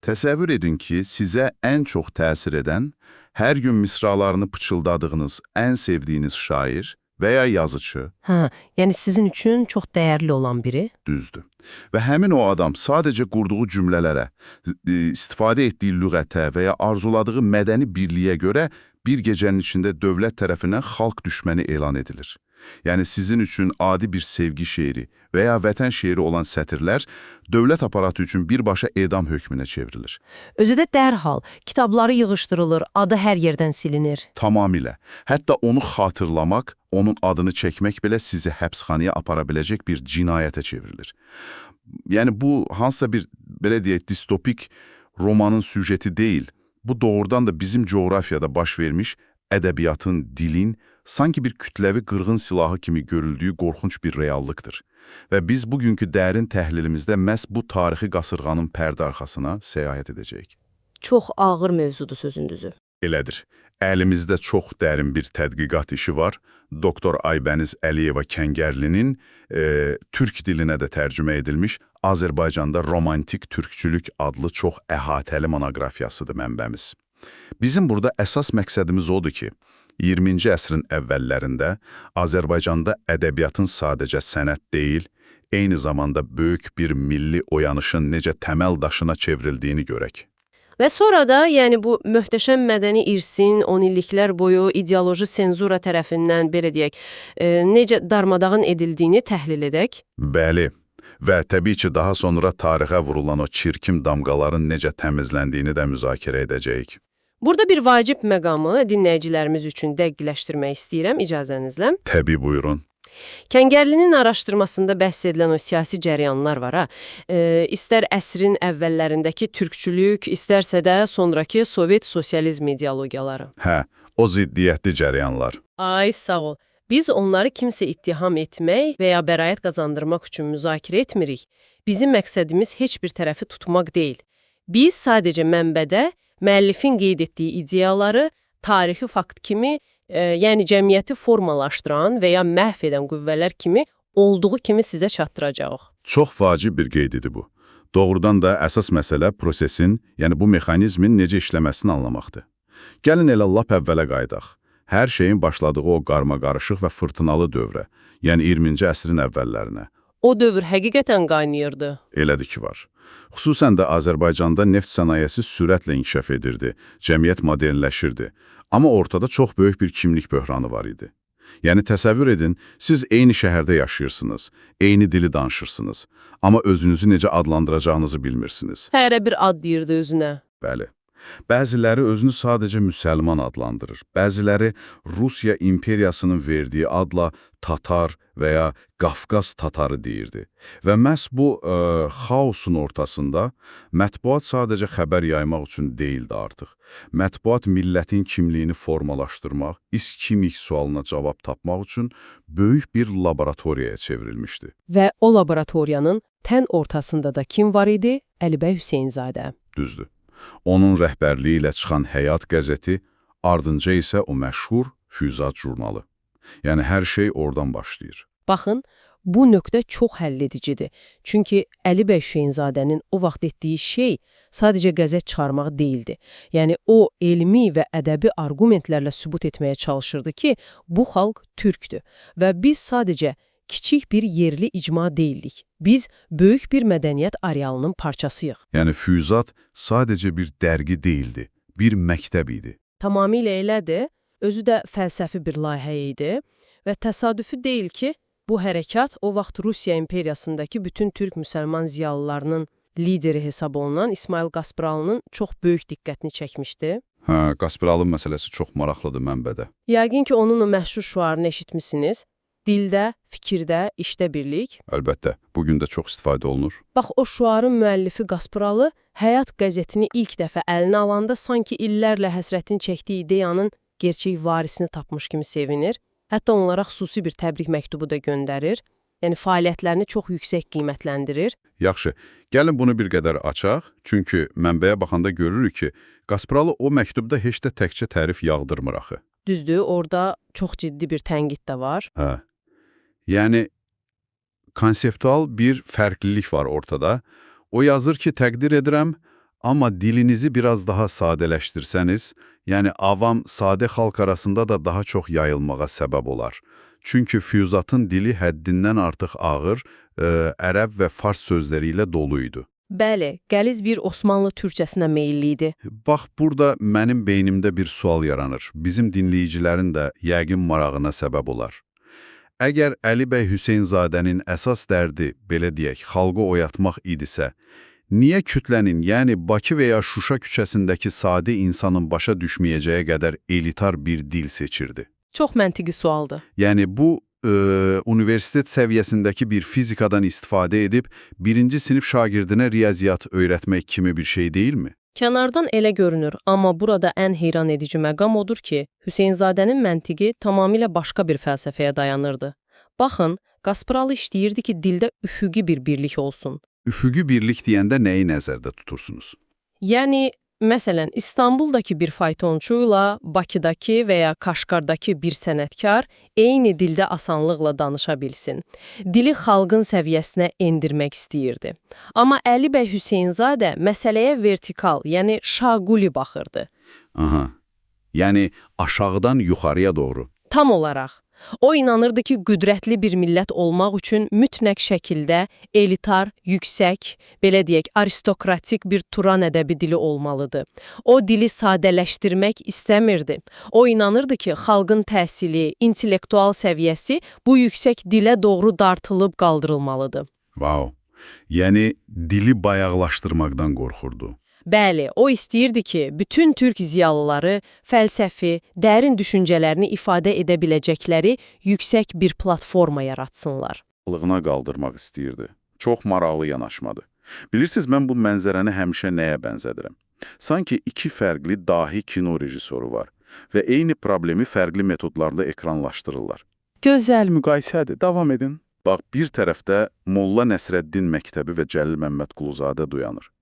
Təsəvvür edin ki, sizə ən çox təsir edən, hər gün misralarını pıçıldadığınız ən sevdiyiniz şair və ya yazıçı Hə, yəni sizin üçün çox dəyərli olan biri. Düzdür. Və həmin o adam sadəcə qurduğu cümlələrə, istifadə etdiyi lüğətə və ya arzuladığı mədəni birliyə görə bir gecənin içində dövlət tərəfindən xalq düşməni elan edilir. Yəni sizin üçün adi bir sevgi şeiri və ya vətən şeiri olan sətirlər dövlət aparatı üçün birbaşa edam hökmünə çevrilir. Özü də dərhal kitabları yığışdırılır, adı hər yerdən silinir. Tamamilə. Hətta onu xatırlamaq, onun adını çəkmək belə sizi həbsxanaya apara biləcək bir cinayətə çevrilir. Yəni bu hansısa bir, belə deyək, distopik romanın süjeti deyil. Bu doğrudan da bizim coğrafiyada baş vermiş ədəbiyyatın, dilin sanki bir kütləvi qırğın silahı kimi görüldüyü qorxunc bir reallıqdır. Və biz bugünkü dərin təhlilimizdə məhz bu tarixi qasırğanın pərdə arxasına səyahət edəcəyik. Çox ağır mövzudur, sözün düzü. Elədir. Əlimizdə çox dərin bir tədqiqat işi var. Doktor Aybəniz Əliyeva Kəngərlinin türk dilinə də tərcümə edilmiş Azərbaycanda Romantik Türkçülük adlı çox əhatəli monoqrafiyasıdır mənbəmiz. Bizim burada əsas məqsədimiz odur ki, 20-ci əsrin əvvəllərində Azərbaycanda ədəbiyyatın sadəcə sənət deyil, eyni zamanda böyük bir milli oyanışın necə təməl daşına çevrildiyini görək. Və sonra da, yəni bu möhtəşəm mədəni irsin 10 illiklər boyu ideoloji senzura tərəfindən, belə deyək, necə darmadağın edildiyini təhlil edək. Bəli. Və təbii ki, daha sonra tarixə vurulan o çirkin damğaların necə təmizləndiyini də müzakirə edəcəyik. Burada bir vacib məqamı dinləyicilərimiz üçün dəqiqləşdirmək istəyirəm icazənizlə. Təbii, buyurun. Kəngərlinin araşdırmasında bəhs edilən o siyasi cərəyanlar var ha. İstər əsrin əvvəllərindəki türkçülük, istərsə də sonrakı Sovet sosializm ideologiyaları. Hə, o ziddiyyətli cərəyanlar. Ay sağ ol. Biz onları kimsə ittiham etmək və ya bəraət qazandırmaq üçün müzakirə etmirik. Bizim məqsədimiz heç bir tərəfi tutmaq deyil. Biz sadəcə mənbədə müəllifin qeyd etdiyi ideyaları tarixi fakt kimi, yəni cəmiyyəti formalaşdıran və ya məhv edən qüvvələr kimi olduğu kimi sizə çatdıracağıq. Çox vacib bir qeyd idi bu. Doğrudan da əsas məsələ prosesin, yəni bu mexanizmin necə işləməsini anlamaqdır. Gəlin elə lap əvvələ qayıdaq. Hər şeyin başladığı o qarmaqarışıq və fırtınalı dövrə, yəni 20-ci əsrin əvvəllərinə. O dövr həqiqətən qaynayırdı. Elədir ki var. Xüsusən də Azərbaycanda neft sənayesi sürətlə inkişaf edirdi, cəmiyyət modernləşirdi. Amma ortada çox böyük bir kimlik böhranı var idi. Yəni təsəvvür edin, siz eyni şəhərdə yaşayırsınız, eyni dili danışırsınız, amma özünüzü necə adlandıracağınızı bilmirsiniz. Hərə bir ad deyirdi özünə. Bəli. Bəziləri özünü sadəcə müsəlman adlandırır. Bəziləri Rusiya imperiyasının verdiyi adla Tatar və ya Qafqaz Tatarı deyirdi. Və məhz bu xaosun ortasında mətbuat sadəcə xəbər yaymaq üçün deyildi artıq. Mətbuat millətin kimliyini formalaşdırmaq, biz kimik sualına cavab tapmaq üçün böyük bir laboratoriyaya çevrilmişdi. Və o laboratoriyanın tən ortasında da kim var idi? Əlibəy Hüseynzadə. Düzdür. Onun rəhbərliyi ilə çıxan Həyat qəzeti, ardınca isə o məşhur Füyuzat jurnalı. Yəni hər şey oradan başlayır. Baxın, bu nöqtə çox həlledicidir. Çünki Əlibəy Hüseynzadənin o vaxt etdiyi şey sadəcə qəzet çıxarmaq deyildi. Yəni o elmi və ədəbi arqumentlərlə sübut etməyə çalışırdı ki, bu xalq türkdür və biz sadəcə kiçik bir yerli icma deyilik. Biz böyük bir mədəniyyət arealının parçasıyıq. Yəni Füyuzat sadəcə bir dərgi deyildi, bir məktəb idi. Tamamilə elədir. Özü də fəlsəfi bir layihə idi və təsadüfi deyil ki, bu hərəkat o vaxt Rusiya imperiyasındakı bütün türk müsəlman ziyalılarının lideri hesab olunan İsmayıl Gaspıralının çox böyük diqqətini çəkmişdi. Hə, Gaspıralı məsələsi çox maraqlıdır mənbədə. Yəqin ki, onun o məşhur şüarını eşitmisiniz. Dildə, fikirdə, işdə birlik. Əlbəttə, bu gün də çox istifadə olunur. Bax, o şüarın müəllifi Gaspıralı Həyat qəzetini ilk dəfə əlinə alanda sanki illərlə həsrətini çəkdiyi ideyanın gerçək varisini tapmış kimi sevinir. Hətta onlara xüsusi bir təbrik məktubu da göndərir. Yəni fəaliyyətlərini çox yüksək qiymətləndirir. Yaxşı, gəlin bunu bir qədər açaq, çünki mənbəyə baxanda görürük ki, Gaspıralı o məktubda heç də təkcə tərif yağdırmır axı. Düzdür, orada çox ciddi bir tənqid də var. Hə. Yəni, konseptual bir fərqlilik var ortada. O yazır ki, təqdir edirəm, Amma dilinizi biraz daha sadələşdirsəniz, yəni avam, sadə xalq arasında da daha çox yayılmağa səbəb olar. Çünki Füyuzatın dili həddindən artıq ağır, ərəb və fars sözləri ilə dolu idi. Bəli, qəliz bir Osmanlı türkçəsinə meyilli idi. Bax, burada mənim beynimdə bir sual yaranır. Bizim dinləyicilərin də yəqin marağına səbəb olar. Əgər Əli bəy Hüseynzadənin əsas dərdi, belə deyək, xalqı oyatmaq idisə, niyə kütlənin, yəni Bakı və ya Şuşa küçəsindəki sadə insanın başa düşməyəcəyi qədər elitar bir dil seçirdi? Çox məntiqi sualdır. Yəni bu, universitet səviyyəsindəki bir fizikadan istifadə edib birinci sinif şagirdinə riyaziyyat öyrətmək kimi bir şey deyilmi? Kənardan elə görünür, amma burada ən heyran edici məqam odur ki, Hüseynzadənin məntiqi tamamilə başqa bir fəlsəfəyə dayanırdı. Baxın, Gaspıralı istəyirdi ki, dildə üfüqi bir birlik olsun. Üfüqi birlik deyəndə nəyi nəzərdə tutursunuz? Yəni, məsələn, İstanbuldakı bir faytonçuyla Bakıdakı və ya Kaşqardakı bir sənətkar eyni dildə asanlıqla danışa bilsin. Dili xalqın səviyyəsinə endirmək istəyirdi. Amma Əli bəy Hüseynzadə məsələyə vertikal, yəni şaquli baxırdı. Aha. Yəni aşağıdan yuxarıya doğru. Tam olaraq. O inanırdı ki, qüdrətli bir millət olmaq üçün mütləq şəkildə elitar, yüksək, belə deyək, aristokratik bir Turan ədəbi dili olmalıdır. O dili sadələşdirmək istəmirdi. O inanırdı ki, xalqın təhsili, intellektual səviyyəsi bu yüksək dilə doğru dartılıb qaldırılmalıdır. Wow. Yəni dili bayaqlaşdırmaqdan qorxurdu. Bəli, o istəyirdi ki, bütün türk ziyalıları fəlsəfi, dərin düşüncələrini ifadə edə biləcəkləri yüksək bir platforma yaratsınlar. Lığına qaldırmaq istəyirdi. Çox maraqlı yanaşmadı. Bilirsiniz, mən bu mənzərəni həmişə nəyə bənzədirəm? Sanki iki fərqli dahi kino rejissoru var və eyni problemi fərqli metodlarla ekranlaşdırırlar. Gözəl müqayisədir. Davam edin. Bax, bir tərəfdə Molla Nəsrəddin məktəbi və Cəlil Məmmədquluzadə dayanır.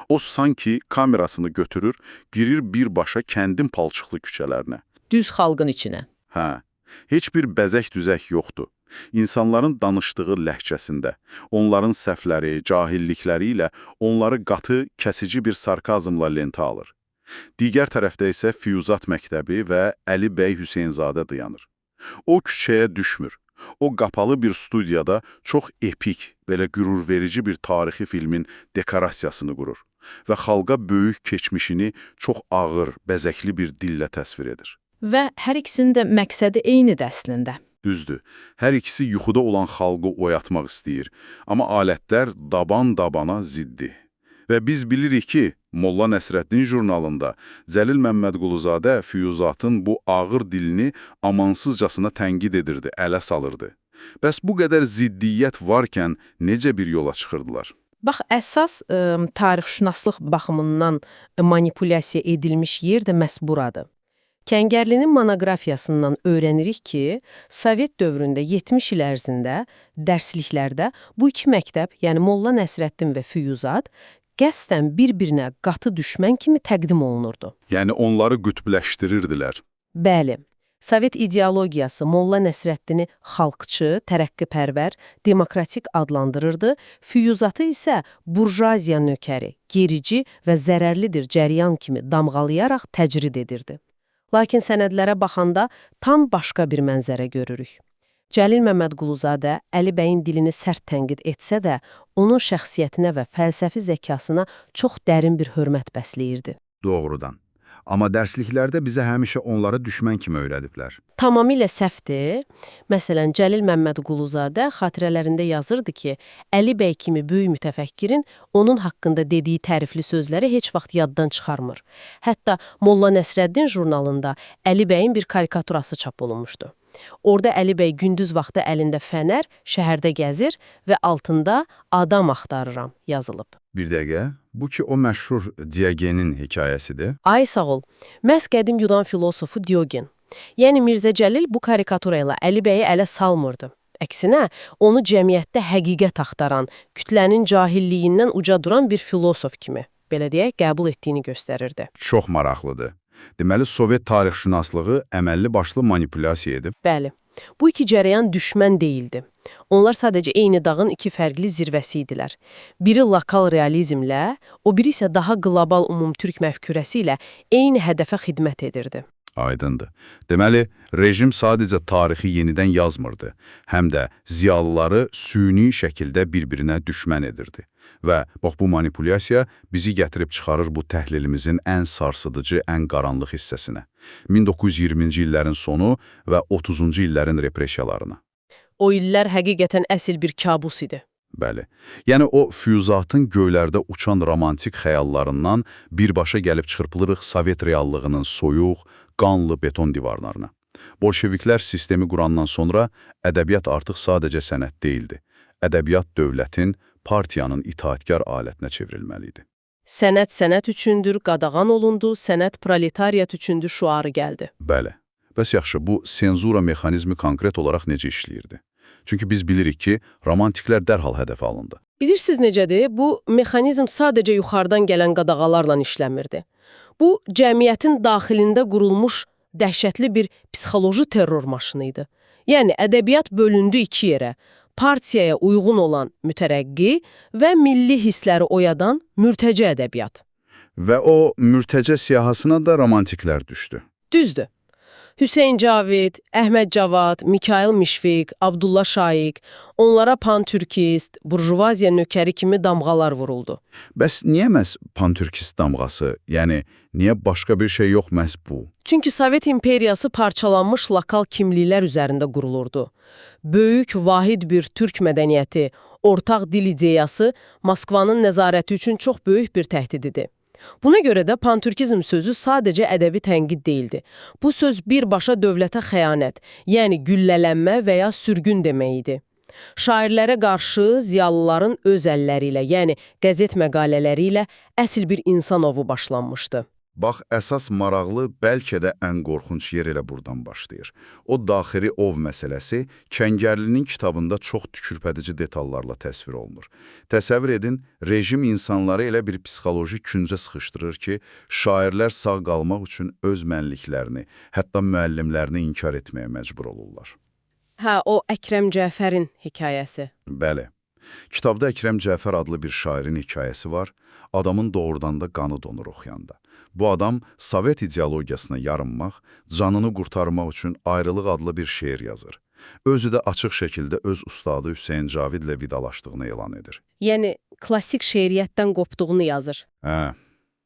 O sanki kamerasını götürür, girir birbaşa kəndin palçıqlı küçələrinə. Düz xalqın içinə. Hə, heç bir bəzək-düzək yoxdur. İnsanların danışdığı ləhcəsində, onların səhvləri, cahillikləri ilə onları qatı, kəsici bir sarkazmla lentə alır. Digər tərəfdə isə Füyuzat məktəbi və Əli bəy Hüseynzadə dayanır. O küçəyə düşmür. O qapalı bir studiyada çox epik, belə qürurverici bir tarixi filmin dekorasiyasını qurur və xalqa böyük keçmişini çox ağır, bəzəkli bir dillə təsvir edir. Və hər ikisinin də məqsədi eynidir əslində. Düzdür, hər ikisi yuxuda olan xalqı oyatmaq istəyir, amma alətlər daban-dabana ziddir. Və biz bilirik ki, Molla Nəsrəddin jurnalında Cəlil Məmmədquluzadə Füyuzatın bu ağır dilini amansızcasına tənqid edirdi, ələ salırdı. Bəs bu qədər ziddiyyət varkən necə bir yola çıxırdılar? Bax, əsas tarixşünaslıq baxımından manipulyasiya edilmiş yer də məhz buradır. Kəngərlinin monoqrafiyasından öyrənirik ki, Sovet dövründə 70 il ərzində dərsliklərdə bu iki məktəb, yəni Molla Nəsrəddin və Füyuzat, qəsdən bir-birinə qatı düşmən kimi təqdim olunurdu. Yəni onları qütbləşdirirdilər. Bəli, Sovet ideologiyası Molla Nəsrəddini xalqçı, tərəqqipərvər, demokratik adlandırırdı, Füyuzatı isə burjuaziya nökəri, gerici və zərərlidir cəryan kimi damğalayaraq təcrid edirdi. Lakin sənədlərə baxanda tam başqa bir mənzərə görürük. Cəlil Məmmədquluzadə Əli bəyin dilini sərt tənqid etsə də, onun şəxsiyyətinə və fəlsəfi zəkasına çox dərin bir hörmət bəsləyirdi. Doğrudan. Amma dərsliklərdə bizə həmişə onları düşmən kimi öyrədiblər. Tamamilə səhvdir. Məsələn, Cəlil Məmmədquluzadə xatirələrində yazırdı ki, Əli bəy kimi böyük mütəfəkkirin onun haqqında dediyi tərifli sözləri heç vaxt yaddan çıxarmır. Hətta Molla Nəsrəddin jurnalında Əli bəyin bir karikaturası çap olunmuşdu. Orada Əli bəy gündüz vaxtı əlində fənər şəhərdə gəzir və altında adam axtarıram yazılıb. Bir dəqiqə, bu ki o məşhur Diogenin hekayəsidir. Ay sağ ol. Məhz qədim Yunan filosofu Diogen. Yəni Mirzə Cəlil bu karikatura ilə Əli bəyi ələ salmırdı. Əksinə, onu cəmiyyətdə həqiqət axtaran, kütlənin cahilliyindən uca duran bir filosof kimi, belə deyək, qəbul etdiyini göstərirdi. Çox maraqlıdır. Deməli, Sovet tarixşünaslığı əməlli başlı manipulyasiya edib. Bəli. Bu iki cərəyan düşmən deyildi. Onlar sadəcə eyni dağın iki fərqli zirvəsi idilər. Biri lokal realizmlə, o biri isə daha qlobal umumtürk məfkurəsi ilə eyni hədəfə xidmət edirdi. Aydındır. Deməli, rejim sadəcə tarixi yenidən yazmırdı, həm də ziyalıları süni şəkildə bir-birinə düşmən edirdi. Və bax bu manipulyasiya bizi gətirib çıxarır bu təhlilimizin ən sarsıdıcı, ən qaranlıq hissəsinə. 1920-ci illərin sonu və 30-cu illərin repressiyalarına. O illər həqiqətən əsl bir kabus idi. Bəli. Yəni o füyuzatın göylərdə uçan romantik xəyallarından birbaşa gəlib çırpılırıq Sovet reallığının soyuq, qanlı beton divarlarına. Bolşeviklər sistemi qurandan sonra ədəbiyyat artıq sadəcə sənət deyildi. Ədəbiyyat dövlətin, partiyanın itaatkar alətinə çevrilməli idi. Sənət sənət üçündür, qadağan olundu, sənət proletariat üçündür şüarı gəldi. Bəli. Bəs yaxşı, bu senzura mexanizmi konkret olaraq necə işləyirdi? Çünki biz bilirik ki, romantiklər dərhal hədəfə alındı. Bilirsiniz necədir? Bu mexanizm sadəcə yuxarıdan gələn qadağalarla işləmirdi. Bu, cəmiyyətin daxilində qurulmuş dəhşətli bir psixoloji terror maşını idi. Yəni, ədəbiyyat bölündü iki yerə. Partiyaya uyğun olan mütərəqqi və milli hissləri oyadan mürtəcə ədəbiyyat. Və o mürtəcə siyahısına da romantiklər düşdü. Düzdür. Hüseyn Cavid, Əhməd Cavad, Mikail Müşfiq, Abdullah Şaiq, onlara pantürkist, burjuvaziya nökəri kimi damğalar vuruldu. Bəs niyə məhz pantürkist damğası? Yəni niyə başqa bir şey yox məhz bu? Çünki Sovet imperiyası parçalanmış lokal kimliklər üzərində qurulurdu. Böyük, vahid bir türk mədəniyyəti, ortaq dil ideyası Moskvanın nəzarəti üçün çox böyük bir təhdid idi. Buna görə də pantürkizm sözü sadəcə ədəbi tənqid deyildi. Bu söz birbaşa dövlətə xəyanət, yəni güllələnmə və ya sürgün demək idi. Şairlərə qarşı ziyalıların öz əlləri ilə, yəni qəzet məqalələri ilə əsl bir insan ovu başlanmışdı. Bax, əsas maraqlı, bəlkə də ən qorxunc yer elə burdan başlayır. O daxili ov məsələsi Kəngərlinin kitabında çox tükürpədici detallarla təsvir olunur. Təsəvvür edin, rejim insanları elə bir psixoloji küncə sıxışdırır ki, şairlər sağ qalmaq üçün öz mənliklərini, hətta müəllimlərini inkar etməyə məcbur olurlar. Hə, o Əkrəm Cəfərin hekayəsi. Bəli. Kitabda Əkrəm Cəfər adlı bir şairin hekayəsi var. Adamın doğrudan da qanı donur oxuyanda. Bu adam Sovet ideologiyasına yarınmaq, canını qurtarmaq üçün Ayrılıq adlı bir şeir yazır. Özü də açıq şəkildə öz ustadı Hüseyn Cavidlə vidalaşdığını elan edir. Yəni, klassik şeiriyyətdən qopduğunu yazır. Hə,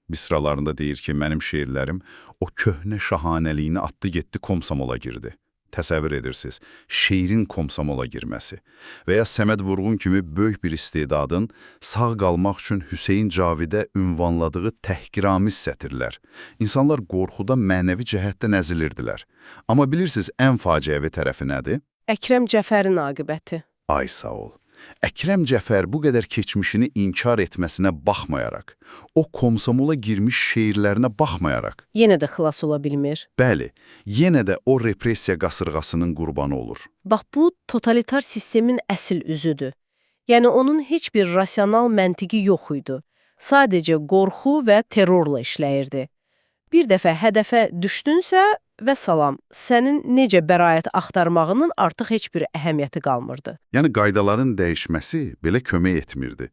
misralarında deyir ki, mənim şeirlərim o köhnə şahanəliyini atdı getdi Komsomola girdi. Təsəvvür edirsiniz, şeirin Komsomola girməsi və ya Səməd Vurğun kimi böyük bir istedadın sağ qalmaq üçün Hüseyn Cavidə ünvanladığı təhqiramiz sətirlər. İnsanlar qorxuda mənəvi cəhətdən əzilirdilər. Amma bilirsiniz, ən faciəvi tərəfi nədir? Əkrəm Cəfərin aqibəti. Ay sağ ol. Əkrəm Cəfər bu qədər keçmişini inkar etməsinə baxmayaraq, o Komsomola girmiş şeirlərinə baxmayaraq, Yenə də xilas ola bilmir. bəli, yenə də o repressiya qasırğasının qurbanı olur. Bax, bu totalitar sistemin əsl üzüdür. Yəni, onun heç bir rasional məntiqi yox idi. Sadəcə qorxu və terrorla işləyirdi. Bir dəfə hədəfə düşdünsə və salam, sənin necə bəraət axtarmağının artıq heç bir əhəmiyyəti qalmırdı. Yəni qaydaların dəyişməsi belə kömək etmirdi.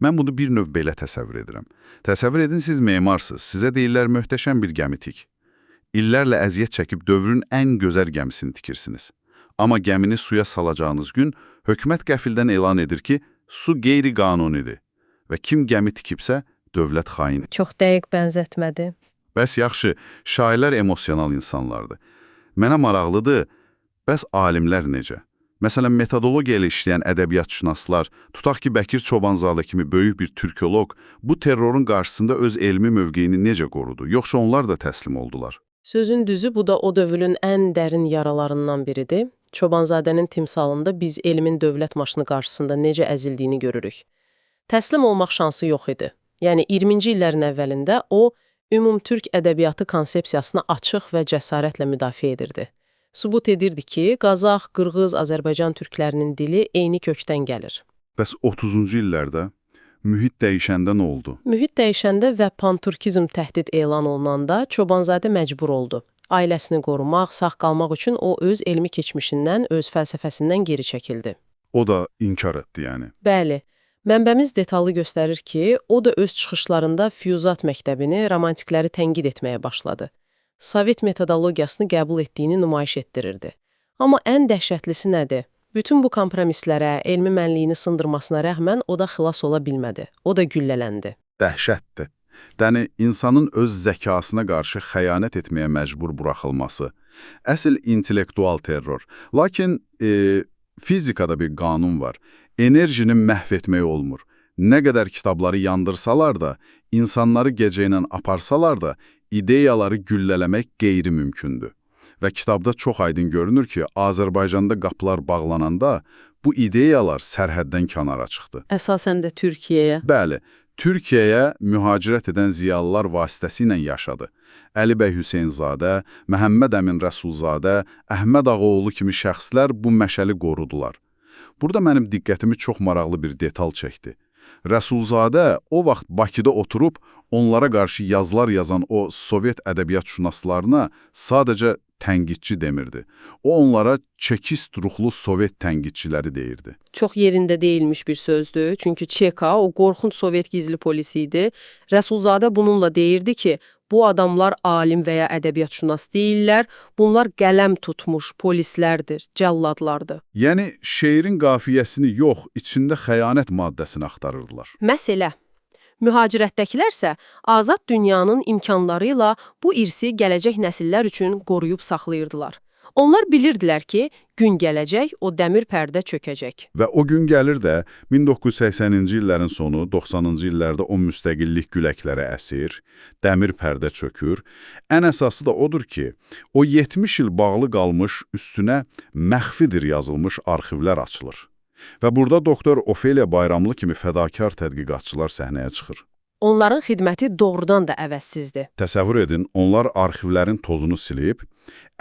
Mən bunu bir növ belə təsəvvür edirəm. Təsəvvür edin siz memarsınız, sizə deyirlər möhtəşəm bir gəmi tik. İllərlə əziyyət çəkib dövrün ən gözəl gəmisini tikirsiniz. Amma gəmini suya salacağınız gün hökumət qəfildən elan edir ki, su qeyri-qanunidir və kim gəmi tikibsə, dövlət xaini. Çox dəqiq bənzətmədir. Bəs yaxşı, şairlər emosional insanlardır. Mənə maraqlıdır, bəs alimlər necə? Məsələn, metodologiya ilə işləyən ədəbiyyatşünaslar, tutaq ki, Bəkir Çobanzadə kimi böyük bir türkoloq bu terrorun qarşısında öz elmi mövqeyini necə qorudu? Yoxsa onlar da təslim oldular? Sözün düzü, bu da o dövrün ən dərin yaralarından biridir. Çobanzadənin timsalında biz elmin dövlət maşını qarşısında necə əzildiyini görürük. Təslim olmaq şansı yox idi. Yəni 20-ci illərin əvvəlində o, ümumtürk ədəbiyyatı konsepsiyasını açıq və cəsarətlə müdafiə edirdi. Sübut edirdi ki, Qazax, Qırğız, Azərbaycan türklərinin dili eyni kökdən gəlir. Bəs 30-cu illərdə Mühit dəyişəndə nə oldu? Mühit dəyişəndə və panturkizm təhdid elan olunanda Çobanzadə məcbur oldu. Ailəsini qorumaq, sağ qalmaq üçün o öz elmi keçmişindən, öz fəlsəfəsindən geri çəkildi. O da inkar etdi yəni. Bəli, mənbəmiz detallı göstərir ki, o da öz çıxışlarında Füyuzat məktəbini, romantikləri tənqid etməyə başladı. Sovet metodologiyasını qəbul etdiyini nümayiş etdirirdi. Amma ən dəhşətlisi nədir? Bütün bu kompromislərə, elmi mənliyini sındırmasına rəğmən o da xilas ola bilmədi. O da güllələndi. Dəhşətdir. Yəni insanın öz zəkasına qarşı xəyanət etməyə məcbur buraxılması. Əsl intellektual terror. Lakin fizikada bir qanun var. Enerjini məhv etmək olmur. Nə qədər kitabları yandırsalar da, insanları gecə ilə aparsalar da, ideyaları güllələmək qeyri-mümkündür. Və kitabda çox aydın görünür ki, Azərbaycanda qapılar bağlananda bu ideyalar sərhəddən kənara çıxdı. Əsasən də Türkiyəyə. Bəli, Türkiyəyə mühacirət edən ziyalılar vasitəsilə yaşadı. Əli bəy Hüseynzadə, Məhəmməd Əmin Rəsulzadə, Əhməd Ağaoğlu kimi şəxslər bu məşəli qorudular. Burada mənim diqqətimi çox maraqlı bir detal çəkdi. Rəsulzadə o vaxt Bakıda oturub onlara qarşı yazılar yazan o Sovet ədəbiyyatşünaslarına sadəcə tənqidçi demirdi. O onlara çekist ruhlu Sovet tənqidçiləri deyirdi. Çox yerində deyilmiş bir sözdür. Çünki ÇK o qorxunc Sovet gizli polisi idi. Rəsulzadə bununla deyirdi ki, bu adamlar alim və ya ədəbiyyatşünas deyillər, bunlar qələm tutmuş polislərdir, cəlladlardır. Yəni şeirin qafiyəsini yox, içində xəyanət maddəsini axtarırdılar. Məsələ. Mühacirətdəkilər isə azad dünyanın imkanları ilə bu irsi gələcək nəsillər üçün qoruyub saxlayırdılar. Onlar bilirdilər ki, gün gələcək, o dəmir pərdə çökəcək. Və o gün gəlir də 1980-ci illərin sonu, 90-cı illərdə o müstəqillik güləklərə əsir, dəmir pərdə çökür. Ən əsası da odur ki, o 70 il bağlı qalmış, üstünə məxfidir yazılmış arxivlər açılır. Və burada doktor Ofeliya Bayramlı kimi fədakar tədqiqatçılar səhnəyə çıxır. Onların xidməti doğrudan da əvəzsizdir. Təsəvvür edin, onlar arxivlərin tozunu silib,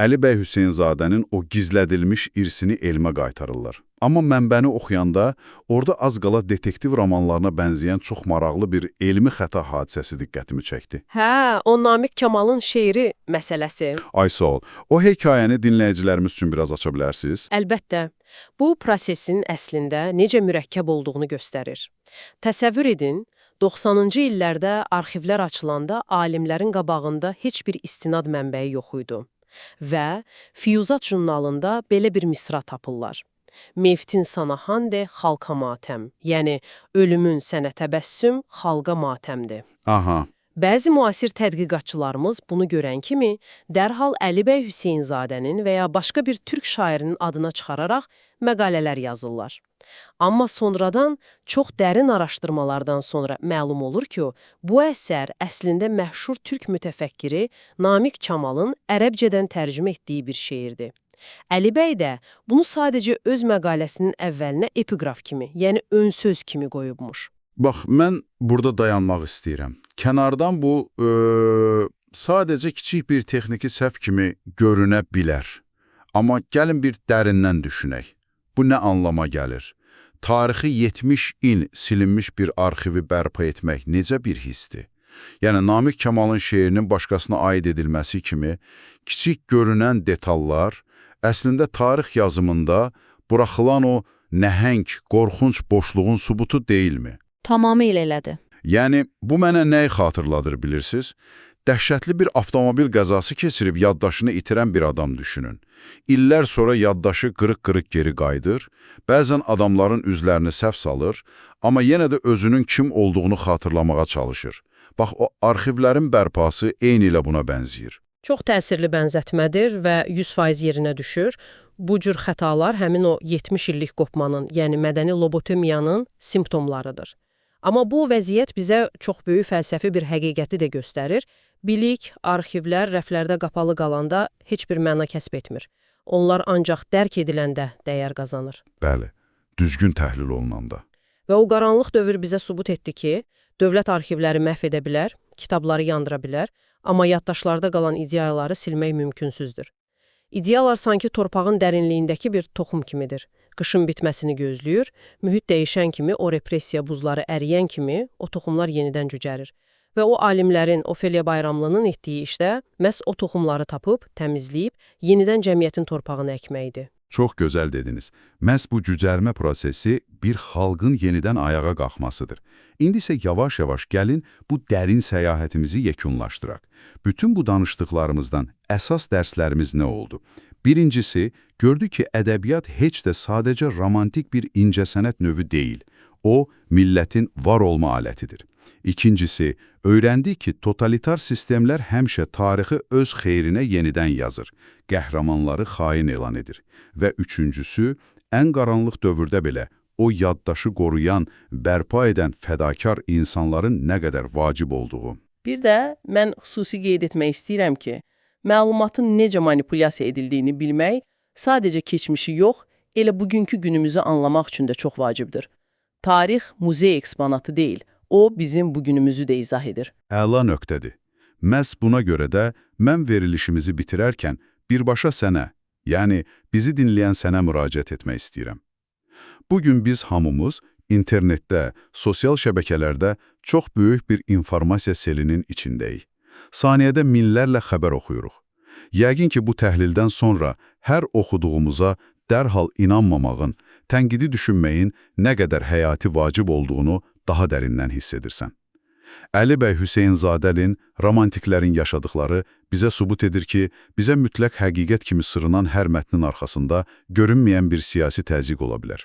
Əli bəy Hüseynzadənin o gizlədilmiş irsini elmə qaytarırlar. Amma mənbəni oxuyanda orada az qala detektiv romanlarına bənzəyən çox maraqlı bir elmi xəta hadisəsi diqqətimi çəkdi. Hə, o Namiq Kamalın şeiri məsələsi. Ay sağ ol. O hekayəni dinləyicilərimiz üçün biraz aça bilərsiniz? Əlbəttə, bu prosesin əslində necə mürəkkəb olduğunu göstərir. Təsəvvür edin, 90-cı illərdə arxivlər açılanda alimlərin qabağında heç bir istinad mənbəyi yox idi. Və Füyuzat jurnalında belə bir misra tapırlar. Mevtin sana hande, xalqa matəm. Yəni, ölümün sənə təbəssüm, xalqa matəmdir. Aha. Bəzi müasir tədqiqatçılarımız bunu görən kimi dərhal Əli bəy Hüseynzadənin və ya başqa bir türk şairinin adına çıxararaq məqalələr yazırlar. Amma sonradan çox dərin araşdırmalardan sonra məlum olur ki, bu əsər əslində məşhur türk mütəfəkkiri Namiq Kamalın ərəbcədən tərcümə etdiyi bir şeirdir. Əli bəy də bunu sadəcə öz məqaləsinin əvvəlinə epiqraf kimi, yəni ön söz kimi qoyubmuş. Bax, mən burada dayanmaq istəyirəm. Kənardan bu sadəcə kiçik bir texniki səhv kimi görünə bilər. Amma gəlin bir dərindən düşünək. Bu nə anlama gəlir? Tarixi 70 il silinmiş bir arxivi bərpa etmək necə bir hissdir? Yəni, Namiq Kamalın şeirinin başqasına aid edilməsi kimi kiçik görünən detallar əslində tarix yazımında buraxılan o nəhəng, qorxunc boşluğun sübutu deyilmi? Tamamilə elədir. Yəni, bu mənə nəyi xatırladır bilirsiniz? Dəhşətli bir avtomobil qəzası keçirib yaddaşını itirən bir adam düşünün. İllər sonra yaddaşı qırıq-qırıq geri qayıdır, bəzən adamların üzlərini səhv salır, amma yenə də özünün kim olduğunu xatırlamağa çalışır. Bax, o arxivlərin bərpası eynilə buna bənzəyir. Çox təsirli bənzətmədir və 100% yerinə düşür. Bu cür xətalar həmin o 70 illik qopmanın, yəni mədəni lobotomiyanın simptomlarıdır. Amma bu vəziyyət bizə çox böyük fəlsəfi bir həqiqəti də göstərir. Bilik, arxivlər rəflərdə qapalı qalanda heç bir məna kəsb etmir. Onlar ancaq dərk ediləndə dəyər qazanır. Bəli, düzgün təhlil olunanda. Və o qaranlıq dövr bizə sübut etdi ki, dövlət arxivləri məhv edə bilər, kitabları yandıra bilər, amma yaddaşlarda qalan ideyaları silmək mümkünsüzdür. İdeyalar sanki torpağın dərinliyindəki bir toxum kimidir. Qışın bitməsini gözləyir, mühit dəyişən kimi, o repressiya buzları əriyən kimi o toxumlar yenidən cücərir. Və o alimlərin, Ofeliya Bayramlının etdiyi işdə məhz o toxumları tapıb, təmizləyib, yenidən cəmiyyətin torpağına əkməkdir. Çox gözəl dediniz. Məhz bu cücərmə prosesi bir xalqın yenidən ayağa qalxmasıdır. İndi isə yavaş-yavaş gəlin bu dərin səyahətimizi yekunlaşdıraq. Bütün bu danışdıqlarımızdan əsas dərslərimiz nə oldu? Birincisi, gördük ki, ədəbiyyat heç də sadəcə romantik bir incəsənət növü deyil. O, millətin var olma alətidir. İkincisi, öyrəndik ki, totalitar sistemlər həmişə tarixi öz xeyrinə yenidən yazır, qəhrəmanları xain elan edir. Və üçüncüsü, ən qaranlıq dövrdə belə o yaddaşı qoruyan, bərpa edən fədakar insanların nə qədər vacib olduğu. Bir də mən xüsusi qeyd etmək istəyirəm ki, məlumatın necə manipulyasiya edildiyini bilmək sadəcə keçmişi yox, elə bugünkü günümüzü anlamaq üçün də çox vacibdir. Tarix muzey eksponatı deyil, o bizim bugünümüzü də izah edir. Əla nöqtədir. Məhz buna görə də mən verilişimizi bitirərkən birbaşa sənə, yəni bizi dinləyən sənə müraciət etmək istəyirəm. Bugün biz hamımız internetdə, sosial şəbəkələrdə çox böyük bir informasiya selinin içindəyik. Saniyədə minlərlə xəbər oxuyuruq. Yəqin ki, bu təhlildən sonra hər oxuduğumuza dərhal inanmamağın, tənqidi düşünməyin nə qədər həyati vacib olduğunu daha dərindən hiss edirsən. Əli bəy Hüseynzadənin romantiklərin yaşadıkları bizə sübut edir ki, bizə mütləq həqiqət kimi sırınan hər mətnin arxasında görünməyən bir siyasi təzyiq ola bilər.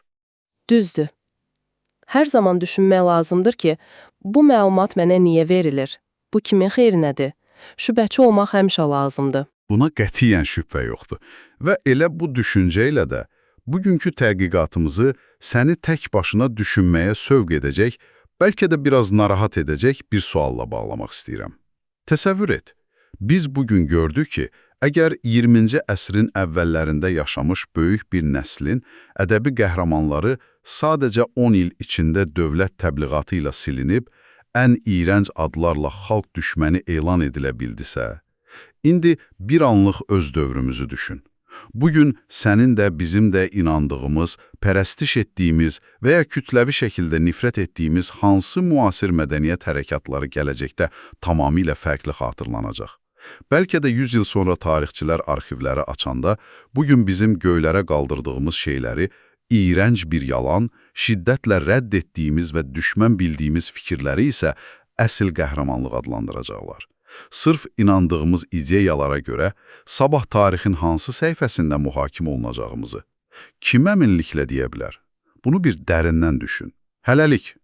Düzdür. Hər zaman düşünmək lazımdır ki, bu məlumat mənə niyə verilir? Bu kimin xeyrinədir? Şübhəçi olmaq həmişə lazımdır. Buna qətiyyən şübhə yoxdur. Və elə bu düşüncə ilə də bugünkü tədqiqatımızı səni tək başına düşünməyə sövq edəcək, bəlkə də biraz narahat edəcək bir sualla bağlamaq istəyirəm. Təsəvvür et, biz bugün gördük ki, əgər 20-ci əsrin əvvəllərində yaşamış böyük bir nəslin ədəbi qəhrəmanları sadəcə 10 il içində dövlət təbliğatı ilə silinib, ən iyrənc adlarla xalq düşməni elan edilə bildisə, İndi bir anlıq öz dövrümüzü düşün. Bugün sənin də bizim də inandığımız, pərəstiş etdiyimiz və ya kütləvi şəkildə nifrət etdiyimiz hansı müasir mədəniyyət hərəkatları gələcəkdə tamamilə fərqli xatırlanacaq? Bəlkə də 100 il sonra tarixçilər arxivləri açanda bugün bizim göylərə qaldırdığımız şeyləri iyrənc bir yalan, şiddətlə rədd etdiyimiz və düşmən bildiyimiz fikirləri isə əsl qəhrəmanlıq adlandıracaqlar. Sırf inandığımız ideyalara görə sabah tarixin hansı səhifəsində mühakimə olunacağımızı kim əminliklə deyə bilər? Bunu bir dərindən düşün. Hələlik.